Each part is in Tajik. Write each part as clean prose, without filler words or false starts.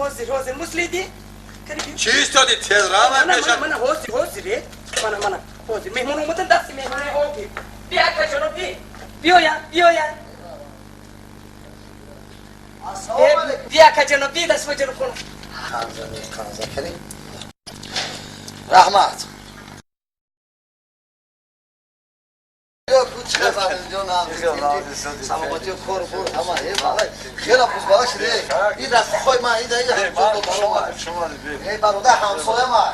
Ҳозир, ҳозир, муслиди. Чӣ истоди? Тез равад пеша. Мана, ҳозир, ҳозир, мана, мана, ҳозир. Меҳмон омадан, дасти меҳмони оби. Бия, акаҷоно, би. Биёян, биёян. Бия, акаҷоно, би, даст боҷоно хона. Қанза, қанза кардем. Раҳмат. Саломатӣ, кор бур ҳама хела бузбала шуде. И дастхои ман ида ида ҳамсоя бародар, ҳамсоя ман.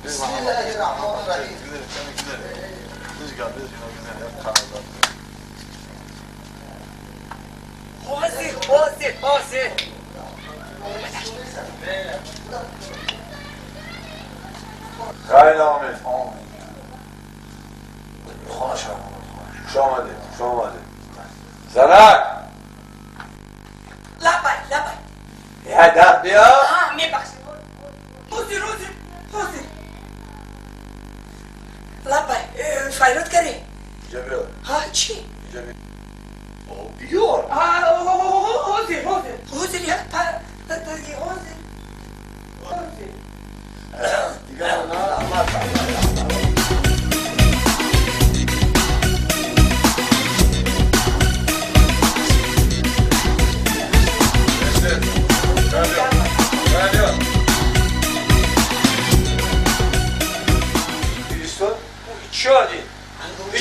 Бисмиллаҳи раҳмони раҳим. Ҳозир, ҳозир, ҳозир. Хайр, омед. Хона шавам. Хуш омадед, хуш омадед. Занак! Лабай, лабай. Я дар биё. Ҳа, мебахшед. Ҳозир, ҳозир, ҳозир. Лабай, файрод карӣ? Инҷа биё. Ҳа, чӣ? Инҷа биё. Биёр. Ҳозир, ҳозир. Ҳозир, я, ҳозир. Ҳозир. Дигар на. Раҳмат.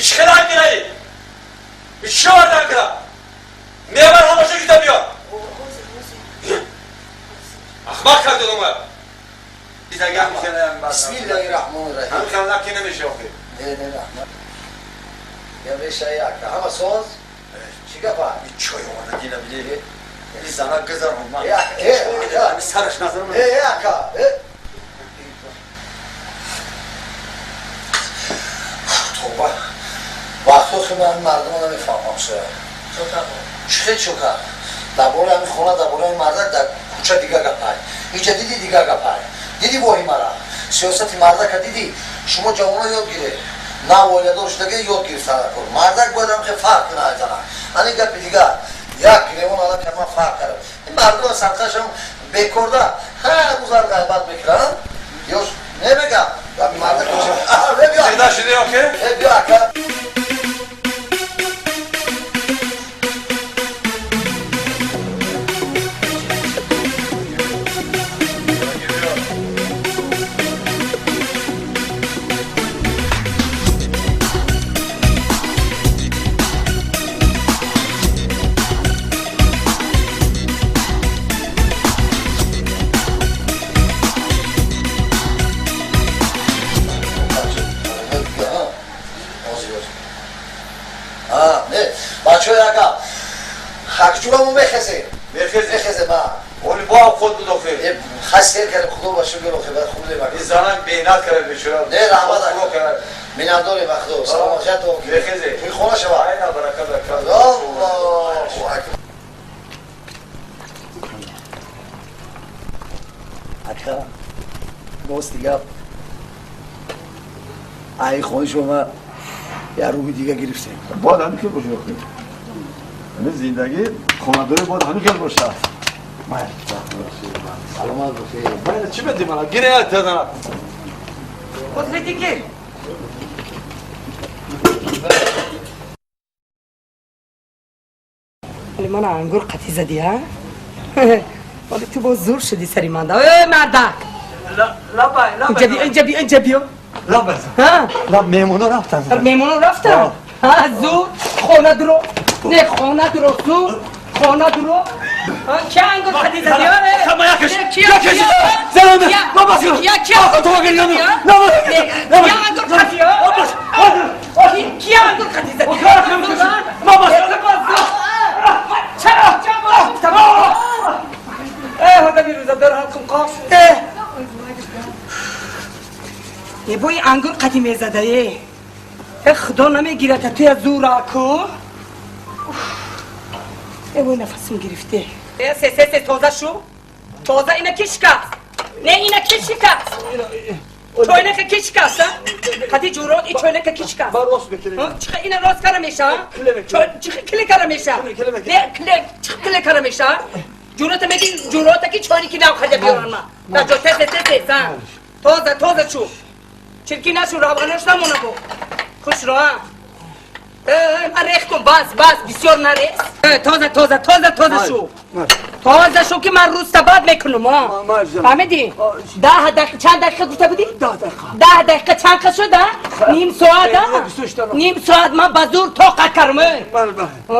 Чӣ хел ангираи? Чӣ овард ангира? Мевар ҳамаша гида биёр. Ахмақ кард одама. Бисмиллаҳи раҳмони раҳим. Ҳамин хел наки намеша охир. Не, не, раҳмат. Я меша яка. Ҳама соз? Чӣ гапа? Чой оварда дина биле. И зана гузарон ман. Э, сараш назарам. Э, ака. Э. Тоба. Вақтҳо ки ман мардума намефаҳмам соя. Чӣ хел чӯка? Дар бораи ҳамин хона, дар бораи мардак дар кӯча дига гапай. Инҷа диди, дига гапай. Диди воҳи мара. Сиёсати мардака диди. Шумо ҷавоно ёд гиред. На оиладор шудаги ёд гирифтан кор. Мардак бояд ҳам хел фарқ кунад зана. Ани гапи дигар. Як гиревон алака ман фарқ кардам. Ин мардума садқашам бекорда ҳар рӯзар ғайбат мекунанд. Ё намегам. Гапи мардак. Зинда шуди охир? Э, биё ака. Бачаҳои ака, хакҷурамо мехезем. Мехезем. Мехезем, а. Оли бо худ буд охир. Хай, сер кардем, худо ба шукр, охир, хуб. Ин занак беҳнат кард бечора. Не, раҳмат ака. Миннатдорем, худо. Саломатият. Мехезем. Туи хона шава. Айна барака барака. Аллоҳу акбар. Ака, рости гап, ай хони шума я рӯҳи дига гирифтем. Бояд ҳамин хел боша охир. Ҳамин зиндагӣ хонадорӣ бояд ҳамин хел бошад. Саломат бошед. Майна чӣ медӣ мана? Гире як тазана. Ҳозир гир. Вале мана ангур қатӣ задӣ, ҳа? Вале ту боз зур шудӣ сари манда. Э, мардак! Лабай, Инҷа биё, инҷа биё, инҷа биё. Лабай. Ҳа? Лаб меҳмоно рафтан. Меҳмоно рафтан? Ҳа, зуд хона дуро. Не, хона дуро, зуд хона дуро. Ҳа, ки ангур қатӣ задӣ, ҳа? Сама якаш. Не, кия, Якаш. кия? Занам. Кия? Бабас. Кия, кия? То гирёну. Кия? На. Не, кия ангур қатӣ, ҳа? Бабас. Кия ангур қатӣ задӣ? Бабас. Чаро, чаро? Э, ҳодами рӯзадор ҳалқим қош. Э. Е, бо ин ангур қатӣ мезада, е. Э, худо намегирад, туя зура ку. Э, вой, нафасим гирифте. Э, се, се, се, тоза шу. Тоза, ина ки шикаст? Не, ина ки шикаст? Чойнака ки шикаст, а? Қати ҷурот, и чойнака ки шикаст? Ба рост мекунем. Чиха ина рост кара меша? Кле мекунем. Чиха кле кара меша? Кле, кле мекунем. Не, кле, чиха кле кара меша? ҷуръата меди, ҷуръата ки чойни ки нав харида биёран ма. Да ҷо тез тез тез, а. Тоза тоза шу. Чирки нашу, равғанаш намона бо. Хушро, а. Ман рехтум, бас, бас, бисёр нарез. Тоза тоза тоза тоза шу. Тоза шу ки ман рӯзта бад мекунам, а. Фаҳмидӣ? 10 дақиқа, чанд дақиқа гуфта будӣ? 10 дақиқа. 10 дақиқа чанд қад шуд, а? Ним соат, а? Ним соат ман ба зур тоқат кардам.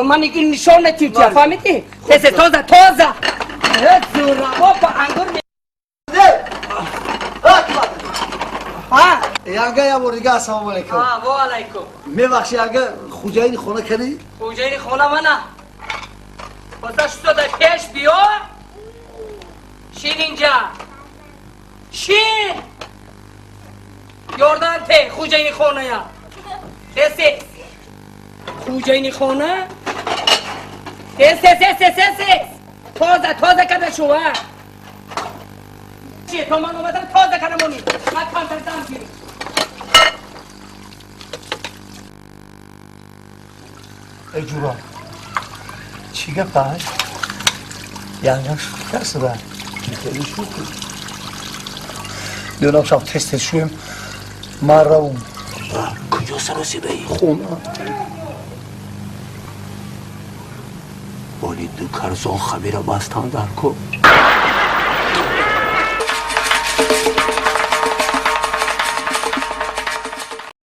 Ман нишон метим тия, фаҳмидӣ? Тез тоза тоза. Зураво ба ангур. Янга, я бор дига ассалому алайкум. Ва алайкум. Мебахши, янга, хуҷаини хона кани? Хуҷаини хона мана. Боса шустода пеш биё. Шин инҷа. Шин. Ёрдан те хуҷаини хоная. Тез тез. Хуҷаини хона. Тез тез тез тез тез тез. Тоза тоза карда шу, а. То ман омадам тоза карда монӣ. Ман камтар дам гирам. Эй ҷура, чӣ гапай? Янгам шӯхӣ карсада? Хеле шӯхӣ. Донам шаб тез тез шӯем, ман равум. Куҷо саросибаӣ? Хона. Боли ду карзон хамира бастан дар кор.